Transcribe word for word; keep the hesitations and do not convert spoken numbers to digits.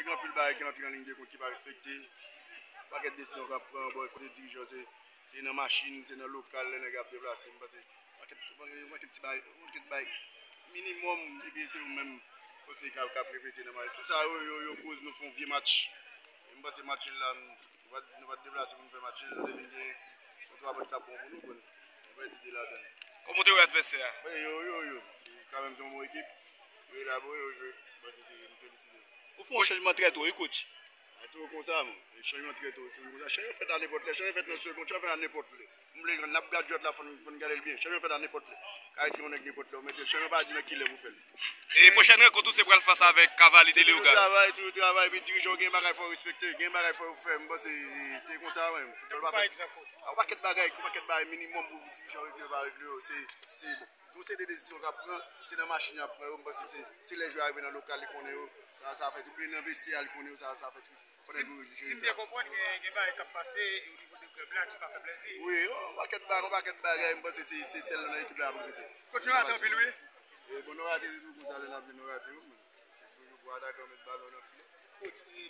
Gen anpil bagay ki antre an liy de kont ki pa respekte. Pakèt desizyon k ap pran, bon, kote dirijan se, se nan machin, se nan lokal, lè nèg ap deplase. M panse, pakèt, pakèt, pakèt ti bagay, pakèt bagay minimòm, epi se yo menm, konseye k ap, k ap repete nan match. Tout sa yo, yo, yo koz nou fè yon vye match. E m panse match nil la, nou pa, nou pa t deplase pou nou fè match nil, nou te vin gen yon twa pwen k t ap bon pou nou, bon, nou pèdi de ladan l. Kòman w te wè advèsè a? Bon, yo, yo, yo, se kanmenm se yon bon ekip. Yo elabore, yo jwe. M panse se, m felisite yo. Ou fè yon chanjman trè to, wi, coach. A, tou konsa, man. E chanjman trè to, tou konsa. Chanjman fèt a nenpòt lè, chanjman fèt nan segonn, chanjman fèt a nenpòt lè. M vle n ap gad jwèt la, fò n, fò n gade l byen. Chanjman fèt a nenpòt lè. Ka retire yon nèg nenpòt lè, ou mete l. Chanjman pa di nan ki lè pou fè l. E pwochèn rankont ou se pral fas avèk Cavalli de Leogane. Toujou travay, toujou travay, epi dirijan w gen bagay fò w respekte, gen bagay fò w fè. M panse se konsa menm. Foutbòl pa fèt. A, yon pakèt bagay, yon pakèt bagay minimòm pou dirijan w regle, pa regle yo. Se, se bon. Tout se de desizyon k ap pran, se nan machin y ap pran yo. M panse se, se lè jwè a rive nan lokal, li konnen yo. Sa, sa fèt, oubyen nan vesyè a, li konnen yo, sa, sa fè tris. Fò nèg yo jere sa. Si m byen konprann, gen, gen bagay k ap pase o nivo de klèb la ki pa fè plezi. Wi, yon pakèt bagay, yon pakèt bagay, m panse se, se sèl nan ekip la y ap regrete. Coach, nou rate anpil, wi. E bon, nou rate tou konsa, lè n ap jwe, nou rate yo, men se toujou pou atakan met balon nan filè.